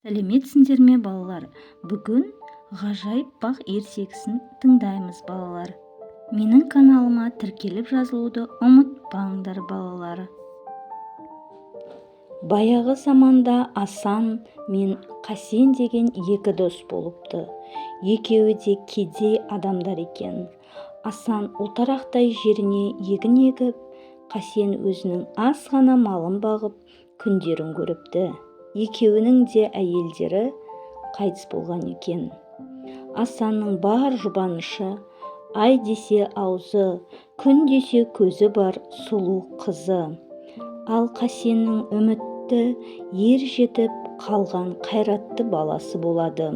Сәлеметсіңдер ме, балалар! Бүгін «Ғажайып бақ» ертегісін тыңдаймыз, балалар. Менің каналыма тіркеліп, жазылуды ұмытпаңдар, балалар. Баяғы заманда Асан мен Қасен деген екі дос болыпты. Екеуі де кедей адамдар екен. Асан ұлтарақтай жеріне егін егіп, Қасен өзінің аз ғана малын бағып, күндерін көріпті. Екеуінің де әйелдері қайтыс болған екен. Асанның бар жұбанышы — ай десе аузы, күн десе көзі бар сұлу қызы. Ал Қасеннің үмітті, ер жетіп қалған қайратты баласы болады.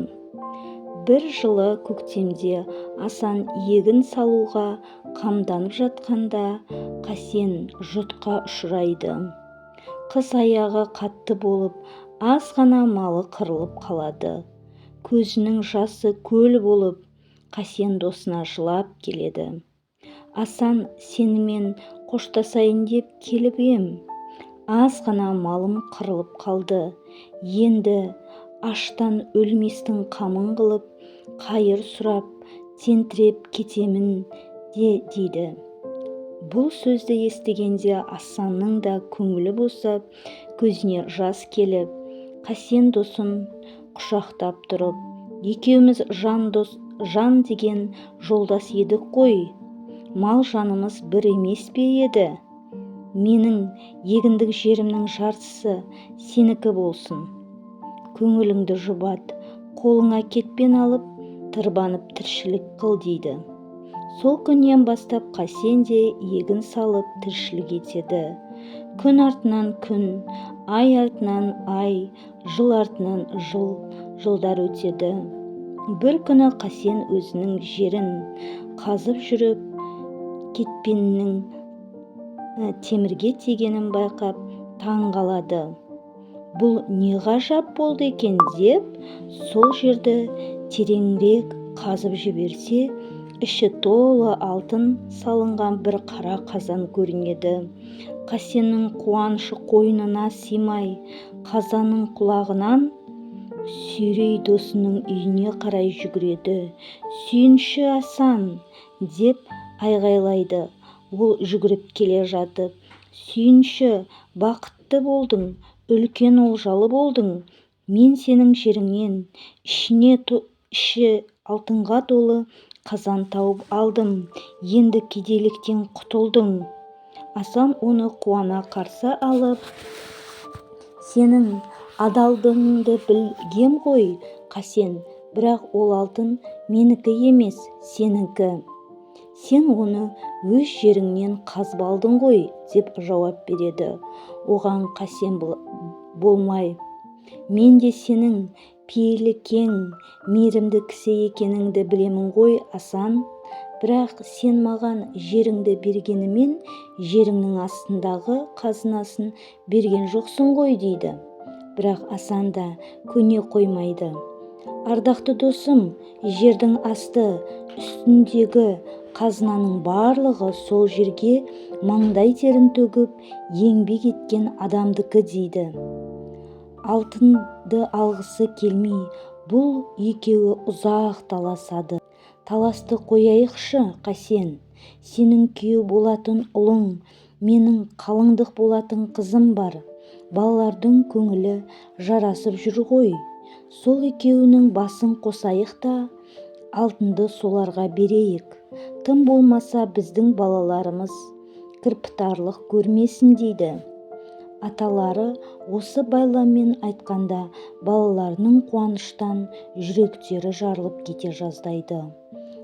Бір жылы көктемде Асан егін салуға қамданып жатқанда, Қасен жұтқа ұшырайды. Қыс аяғы қатты болып, аз ғана малы қырылып қалады. Көзінің жасы көл болып, Қасен досына жылап келеді. Асан: «Сенімен қоштасайын деп келіп ем. Аз ғана малым қырылып қалды. Енді аштан өлместің қамын қылып, қайыр сұрап тентіреп кетемін де», — дейді. Бұл сөзді естігенде Асанның да көңілі босап, көзіне жас келіп, Қасен досын құшақтап тұрып: «Екеуміз жан дос, жан деген жолдас едік қой. Мал жанымыз бір емес пе еді? Менің егіндік жерімнің жартысы сенікі болсын. Көңіліңді жұбат, қолыңа кетпен алып, тырбанып тіршілік қыл», — дейді. Сол күннен бастап Қасен де егін салып, тіршілік етеді. Күн артынан күн, ай артынан ай, жыл артынан жыл, жылдар өтеді. Бір күні Қасен өзінің жерін қазып жүріп, кетпеннің темірге тигенін байқап, таң қалады. Бұл не ғажап болды екен деп, сол жерді тереңірек қазып жіберсе, іші толы алтын салынған бір қара қазан көрінеді. Қасеннің қуанышы қойнына сыймай, қазанның құлағынан сүйрей досының үйіне қарай жүгіреді. «Сүйінші, Асан!» — деп айғайлайды ол жүгіріп келе жатып. «Сүйінші, бақытты болдың, үлкен олжалы болдың. Мен сенің жеріңнен ішіне іші алтынға толы қазан тауып алдым. Енді кедейліктен құтылдың». Асан оны қуана қарсы алып: «Сенің адалдығыңды білгем ғой, Қасен. Бірақ ол алтын менікі емес, сенікі. Сен оны өз жеріңнен қазып алдың ғой», — деп жауап береді. Оған Қасен болмай: «Мен де сенің пейілі кең, мейірімді кісі екеніңді білемін ғой, Асан. Бірақ сен маған жеріңді бергенімен, жеріңнің астындағы қазынасын берген жоқсың ғой», — дейді. Бірақ Асан да көне қоймайды: «Ардақты досым, жердің асты үстіндегі қазынаның барлығы сол жерге маңдай терін төгіп, еңбек еткен адамдікі», — дейді. Алтынды алғысы келмей, бұл екеуі ұзақ таласады. «Таласты қояйықшы, Қасен. Сенің күйеу болатын ұлың, менің қалыңдық болатын қызым бар. Балалардың көңілі жарасып жүр ғой. Сол екеуінің басын қосайық та, алтынды соларға берейік. Тым болмаса біздің балаларымыз кірпітарлық көрмесін», — дейді. Аталары осы байламмен айтқанда, балаларының қуаныштан жүректері жарылып кете жаздайды.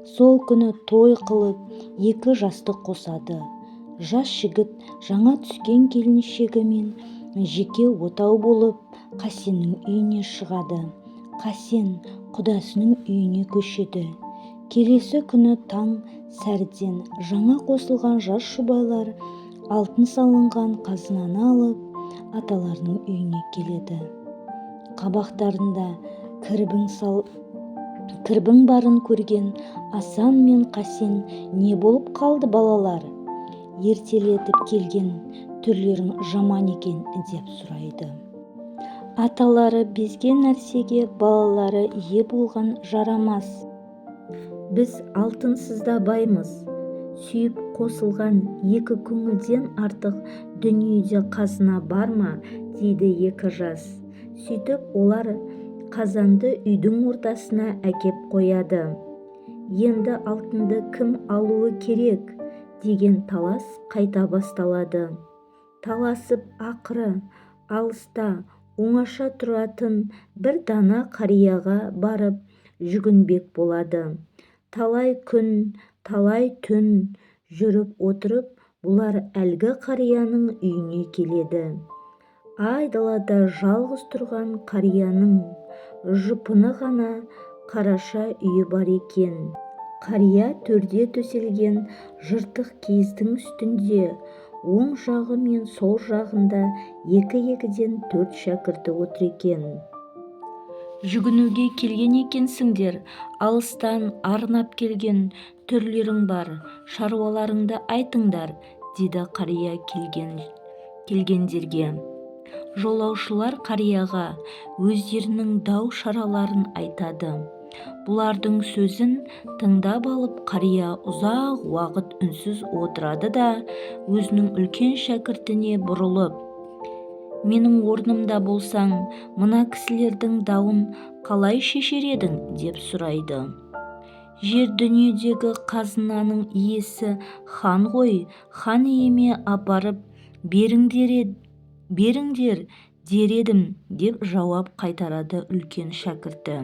Сол күні той қылып, екі жасты қосады. Жас жігіт жаңа түскен келіншегімен жеке отау болып, Қасеннің үйіне шығады. Қасен құдасының үйіне көшеді. Келесі күні таң сәріден жаңа қосылған жас жұбайлар алтын салынған қазынаны алып, аталарының үйіне келеді. Қабақтарында кірбің, сал, кірбің барын көрген Асан мен Қасен: «Не болып қалды, балалар? Ертелетіп келген түрлерің жаман екен», — деп сұрайды. Аталары безген нәрсеге балалары ие болған жарамас. Біз алтынсыз да баймыз. Сүйіп қосылған екі көңілден артық дүниеде қазына бар ма, дейді екі жас. Сөйтіп олар қазанды үйдің ортасына әкеп қояды. Енді алтынды кім алуы керек деген талас қайта басталады. Таласып ақыры алыста оңаша тұратын бір дана қарияға барып жүгінбек болады. Талай күн, талай түн жүріп отырып, бұлар әлгі қарияның үйіне келеді. Айдалада жалғыз тұрған қарияның жұпыны ғана қараша үйі бар екен. Қария төрде төселген жыртық киіздің үстінде, оң жағы мен сол жағында екі-екіден төрт шәкірті отыр екен. Жүгінуге келген екенсіңдер, алыстан арнап келген түрлерің бар, шаруаларыңды айтыңдар, деді қария келгендерге. Жолаушылар қарияға өздерінің дау шараларын айтады. Бұлардың сөзін тыңдап алып, қария ұзақ уақыт үнсіз отырады да, өзінің үлкен шәкіртіне бұрылып, менің орнымда болсаң, мына кісілердің дауын қалай шешер едің, деп сұрайды. Жер дүниедегі қазынаның иесі хан ғой, хан иеме апарып беріңдер дер едім, деп жауап қайтарады үлкен шәкірті.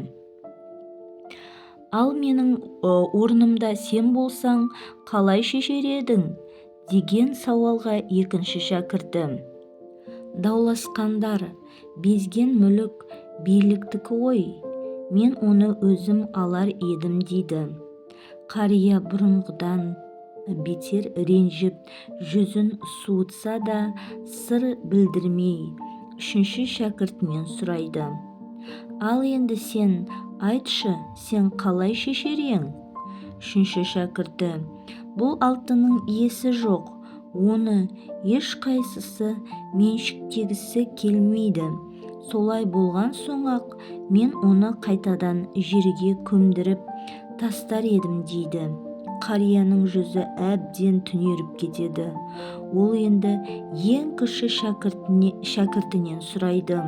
Ал менің орнымда сен болсаң, қалай шешер едің, деген сауалға екінші шәкірті. Дауласқандар безген мүлік биліктікі ғой, мен оны өзім алар едім, дейді. Қария бұрынғыдан бетер ренжіп, жүзін суытса да сыр білдірмей, үшінші шәкіртінен сұрайды. Ал енді сен айтшы, сен қалай шешер ең? Үшінші шәкірті, бұл алтынның иесі жоқ, оны ешқайсысы меншіктегісі келмейді. Солай болған соң-ақ мен оны қайтадан жерге көмдіріп тастар едім, дейді. Қарияның жүзі әбден түнеріп кетеді. Ол енді ең кіші шәкіртінен сұрайды.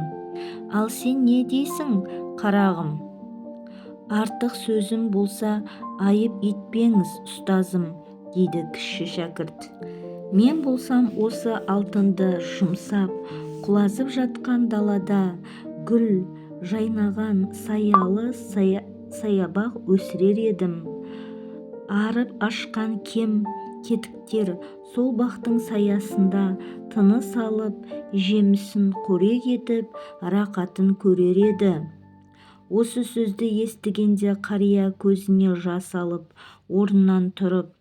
Ал сен не дейсің, қарағым? Артық сөзім болса, айып етпеңіз, ұстазым, дейді кіші шәкірт. Мен болсам осы алтынды жұмсап, құлазып жатқан далада гүл жайнаған саялы саябақ өсірер едім. Арып ашқан кем кетіктер сол бақтың саясында тыныс алып, жемісін қорек етіп, рақатын көрер еді. Осы сөзді естігенде қария көзіне жас алып, орнынан тұрып,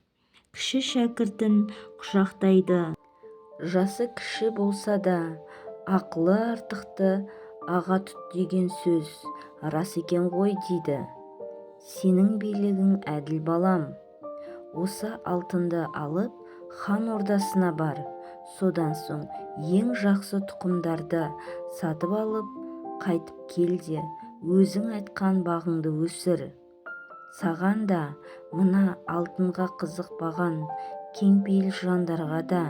кіші шәкіртін құшақтайды. Жасы кіші болса да, ақылы артықты аға тұт деген сөз рас екен ғой, дейді. Сенің билігің әділ, балам. Осы алтынды алып, хан ордасына бар. Содан соң ең жақсы тұқымдарды сатып алып, қайтып кел де, өзің айтқан бағыңды өсір. Саған да, мына алтынға қызықпаған кеңпейіл жандарға да,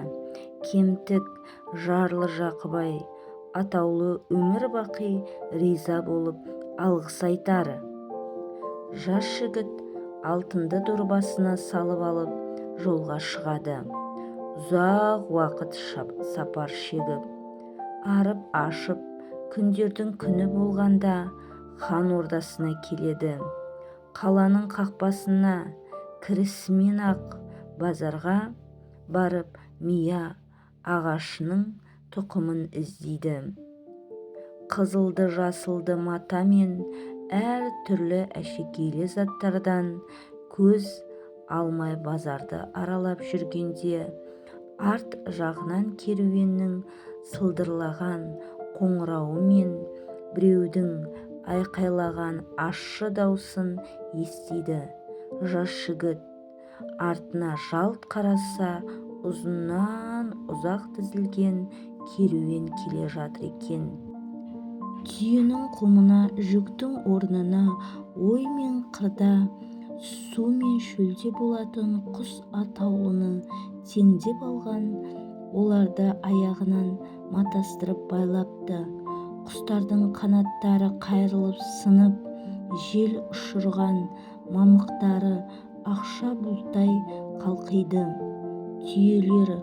кемтік, жарлы жақыбай атаулы өмір бақи риза болып алғыс айтар. Жас жігіт алтынды дорбасына салып алып, жолға шығады. Ұзақ уақыт сапар шегіп, арып ашып, күндердің күні болғанда хан ордасына келеді. Қаланың қақпасына кірісімен-ақ базарға барып мия ағашының тұқымын іздейді. Қызылды жасылды мата мен әр түрлі әшекейлі заттардан көз алмай базарды аралап жүргенде арт жағынан керуеннің сылдырлаған қоңырауы мен біреудің айқайлаған ащы даусын естиді. Жас жігіт артына жалт қараса, ұзыннан ұзақ тізілген керуен келе жатыр екен. Түйенің құмына, жүктің орнына ой мен қырда, су мен шөлде болатын құс атаулыны теңдеп алған. Оларды аяғынан матастырып байлапты. Құстардың қанаттары қайырылып сынып, жел ұшырған мамықтары ақша бұлттай қалқиды. Түйелер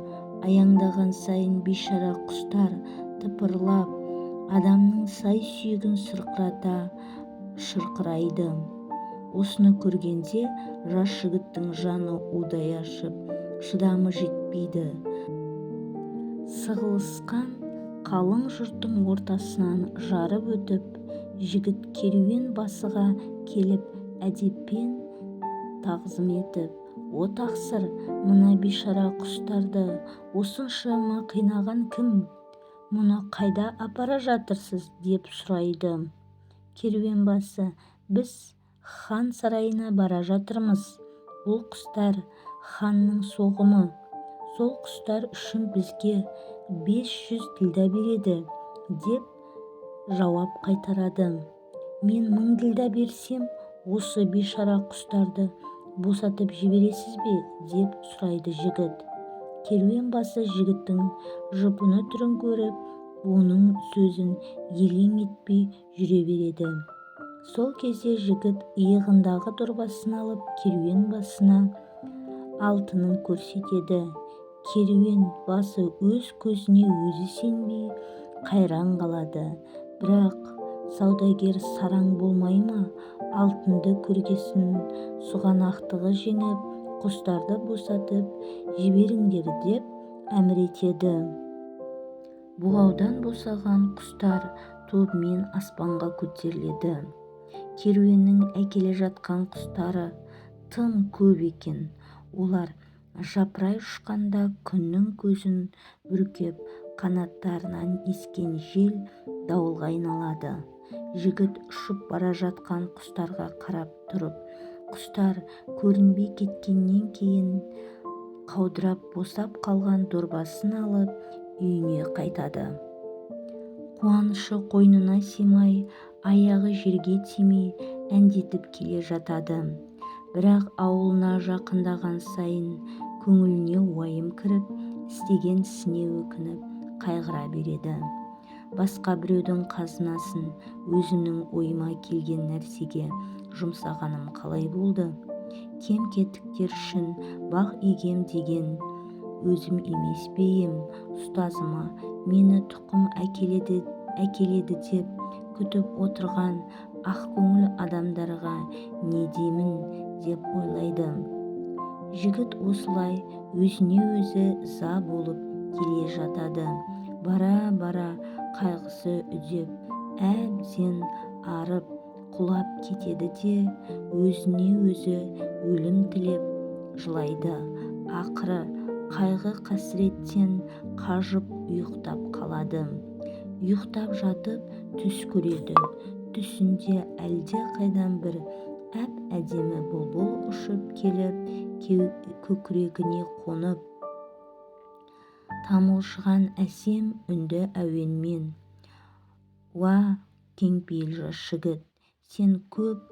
аяңдаған сайын бейшара құстар тыпырлап, адамның сай-сүйегін сырқырата шырқырайды. Осыны көргенде жас жігіттің жаны удай ашып, шыдамы жетпейді. Сығылысқан қалың жұрттың ортасынан жарып өтіп, жігіт керуен басыға келіп, әдеппен тағзым етіп: «О, тақсыр, мына бейшара құстарды осыншама қинаған кім? Мұны қайда апара жатырсыз?» – деп сұрайды. Керуенбасы: «Біз хан сарайына бара жатырмыз. Ол құстар ханның соғымы. Сол құстар үшін бізге 500 ділдә береді», – деп жауап қайтарады. «Мен 1000 ділдә берсем, осы бейшара құстарды босатып жібересіз бе?» – деп сұрайды жігіт. Керуен басы жігіттің жұпыны түрін көріп, оның сөзін елең етпей жүре береді. Сол кезде жігіт иығындағы дорбасын алып, керуен басына алтынын көрсетеді. Керуен басы өз көзіне өзі сенбей қайран қалады. Бірақ саудагер сараң болмай ма, алтынды көргесін сұғанақтығы жеңіп, құстарды босатып жіберіңдер деп әмір етеді. Бұғаудан босаған құстар тобымен аспанға көтеріледі. Керуеннің әкеле жатқан құстары тым көп екен. Олар жапырай ұшқанда күннің көзін бүркеп, қанаттарынан ескен жел дауылға айналады. Жігіт ұшып бара жатқан құстарға қарап тұрып, құстар көрінбей кеткеннен кейін қаудырап босап қалған дорбасын алып, үйіне қайтады. Қуанышы қойнына сыймай, аяғы жерге тимей әндетіп келе жатады. Бірақ ауылына жақындаған сайын көңіліне уайым кіріп, істеген ісіне өкініп, қайғыра береді. Басқа біреудің қазынасын өзімнің ойыма келген нәрсеге жұмсағаным қалай болды? Кем-кетіктер үшін бақ егем деген өзім емес пе ем? Ұстазыма мені тұқым әкеледі, әкеледі деп күтіп отырған ақкөңіл адамдарға не деймін деп ойлайды. Жігіт осылай өзіне өзі ыза болып келе жатады. Бара-бара қайғысы үдеп, әбден арып, құлап кетеді де, өзіне өзі өлім тілеп жылайды. Ақыры қайғы-қасіреттен қажып ұйықтап қалады. Ұйықтап жатып түс көреді. Түсінде әлдеқайдан бір әп-әдемі бұлбұл ұшып келіп, көкірегіне қонып, тамылжыған әсем үнді әуенмен: «Уа, кеңпейіл жас жігіт, сен көп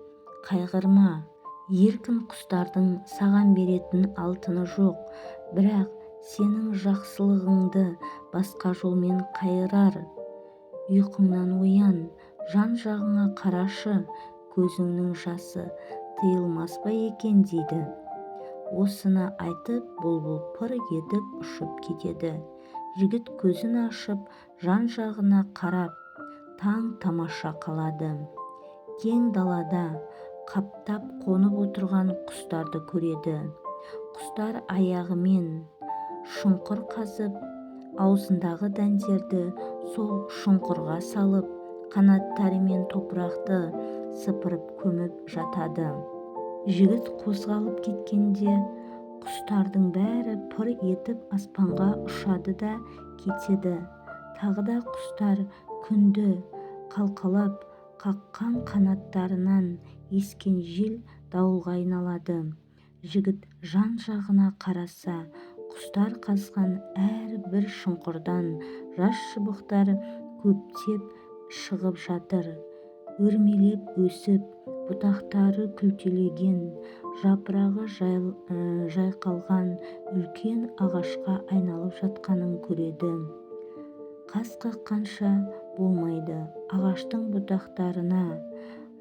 қайғырма. Еркін құстардың саған беретін алтыны жоқ, бірақ сенің жақсылығыңды басқа жолмен қайырар. Ұйқыңнан оян, жан-жағыңа қарашы, көзіңнің жасы тыйылмас па екен?» – дейді. Осыны айтып, бұлбұл пыр етіп ұшып кетеді. Жігіт көзін ашып, жан-жағына қарап, таң-тамаша қалады. Кең далада қаптап қонып отырған құстарды көреді. Құстар аяғымен шұңқыр қазып, аузындағы дәндерді сол шұңқырға салып, қанаттарымен топырақты сыпырып көміп жатады. Жігіт қозғалып кеткенде құстардың бәрі пыр етіп аспанға ұшады да кетеді. Тағы да құстар күнді қалқалап қаққан қанаттарынан ескен жел дауылға айналады. Жігіт жан-жағына қараса, құстар қазған әрбір шұңқырдан жас шыбықтар көптеп шығып жатыр. Өрмелеп өсіп, бұтақтары күлтелеген, жапырағы жайқалған үлкен ағашқа айналып жатқанын көреді. Қас қаққанша болмайды, ағаштың бұтақтарына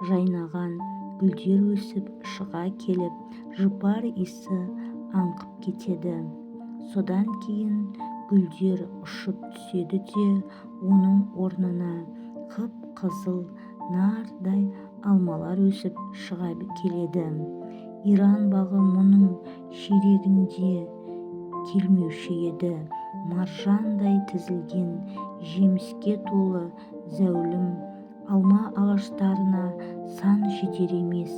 жайнаған гүлдер өсіп шыға келіп, жұпар иісі аңқып кетеді. Содан кейін гүлдер ұшып түседі де, оның орнына қып-қызыл нардай алмалар өсіп шыға келеді. Иран бағы мұның ширегінде келмеуші еді. Маржандай тізілген жеміске толы зәулім алма ағаштарына сан жетер емес.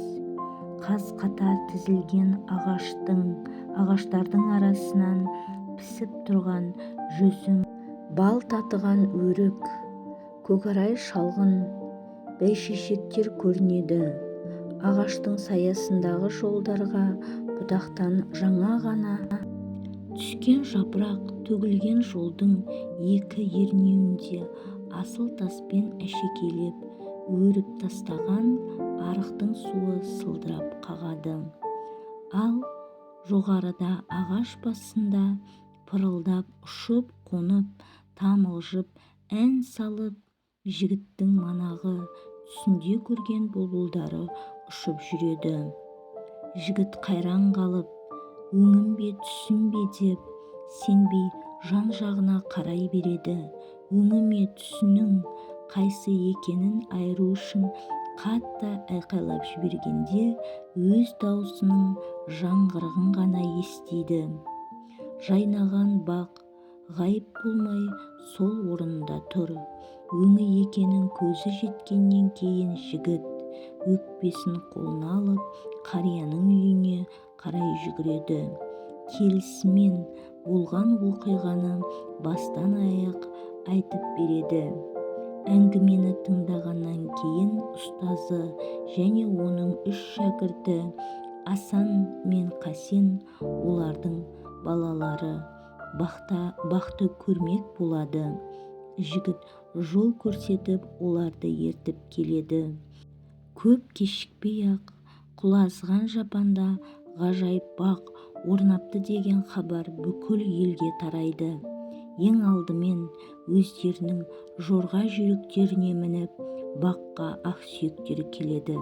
Қаз-қатар тізілген ағаштардың арасынан пісіп тұрған жүзім, бал татыған өрік, көкарай шалғын, бәйшешектер көрінеді. Ағаштың саясындағы жолдарға бұтақтан жаңа ғана түскен жапырақ төгілген. Жолдың екі ернеуінде асыл таспен әшекейлеп өріп тастаған арықтың суы сылдырап қағады. Ал жоғарыда, ағаш басында пырылдап ұшып-қонып, тамылжып ән салып, жігіттің манағы түсінде көрген бұлбұлдары ұшып жүреді. Жігіт қайран қалып, өңім бе, түсім бе деп сенбей жан-жағына қарай береді. Өңі ме, түсінің қайсы екенін айыру үшін қатты айқайлап жібергенде, өз даусының жаңғырығын ғана естиді. Жайнаған бақ ғайып болмай, сол орнында тұр. Өңі екенін көзі жеткеннен кейін жігіт өкпесін қолына алып, қарияның үйіне қарай жүгіреді. Келісімен болған оқиғаны бастан аяқ айтып береді. Әңгімені тыңдағаннан кейін ұстазы және оның үш шәкірті Асан мен Қасен, олардың балалары бақты көрмек болады. Жігіт жол көрсетіп, оларды ертіп келеді. Көп кешікпей-ақ құлазыған жапанда ғажайып бақ орнапты деген хабар бүкіл елге тарайды. Ең алдымен өздерінің жорға жүйріктеріне мініп, баққа ақсүйектер келеді.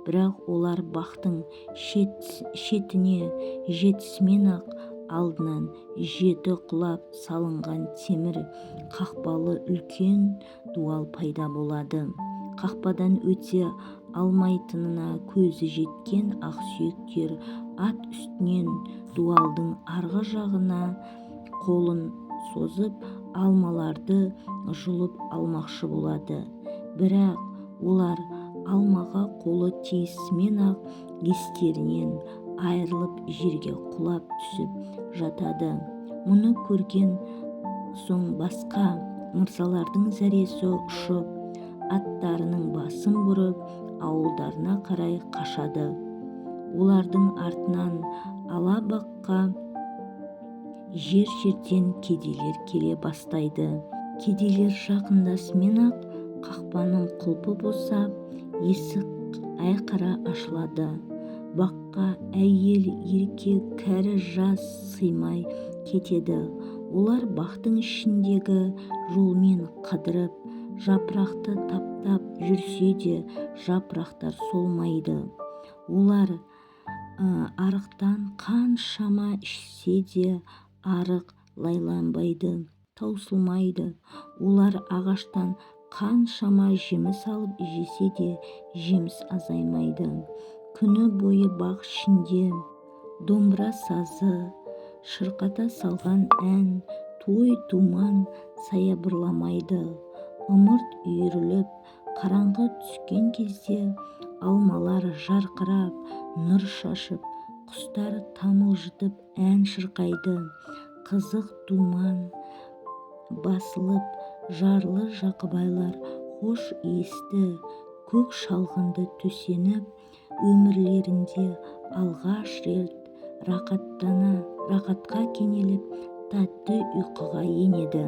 Бірақ олар бақтың шетіне жетісімен-ақ алдынан жеті құлап салынған темір қақпалы үлкен дуал пайда болады. Қақпадан өте алмайтынына көзі жеткен ақсүйектер ат үстінен дуалдың арғы жағына қолын созып, алмаларды жұлып алмақшы болады. Бірақ олар алмаға қолы тиісімен-ақ естерінен айырылып, жерге құлап түсіп жатады. Мұны көрген соң басқа мырзалардың зәресі ұшып, аттарының басын бұрып, ауылдарына қарай қашады. Олардың артынан ала баққа жер-жерден кедейлер келе бастайды. Кедейлер жақындасымен-ақ қақпаның құлпы босап, есік айқара ашылады. Баққа әйел, еркек, кәрі, жас сыймай кетеді. Олар бақтың ішіндегі жолмен қыдырып, жапырақты таптап жүрсе де, жапырақтар солмайды. Олар арықтан қаншама ішсе де, арық лайланбайды, таусылмайды. Олар ағаштан қаншама жеміс алып жесе де, жеміс азаймайды. Күні бойы бақ ішінде домбыра сазы шырқата салған ән, той-думан саябырламайды. Ымырт үйіріліп, қараңғы түскен кезде алмалар жарқырап, нұр шашып, құстар тамылжытып ән шырқайды. Қызық думан басылып, жарлы-жақыбайлар хош иісті көк шалғынды төсеніп, өмірлерінде алғаш рет рақатқа кенеліп, тәтті ұйқыға енеді.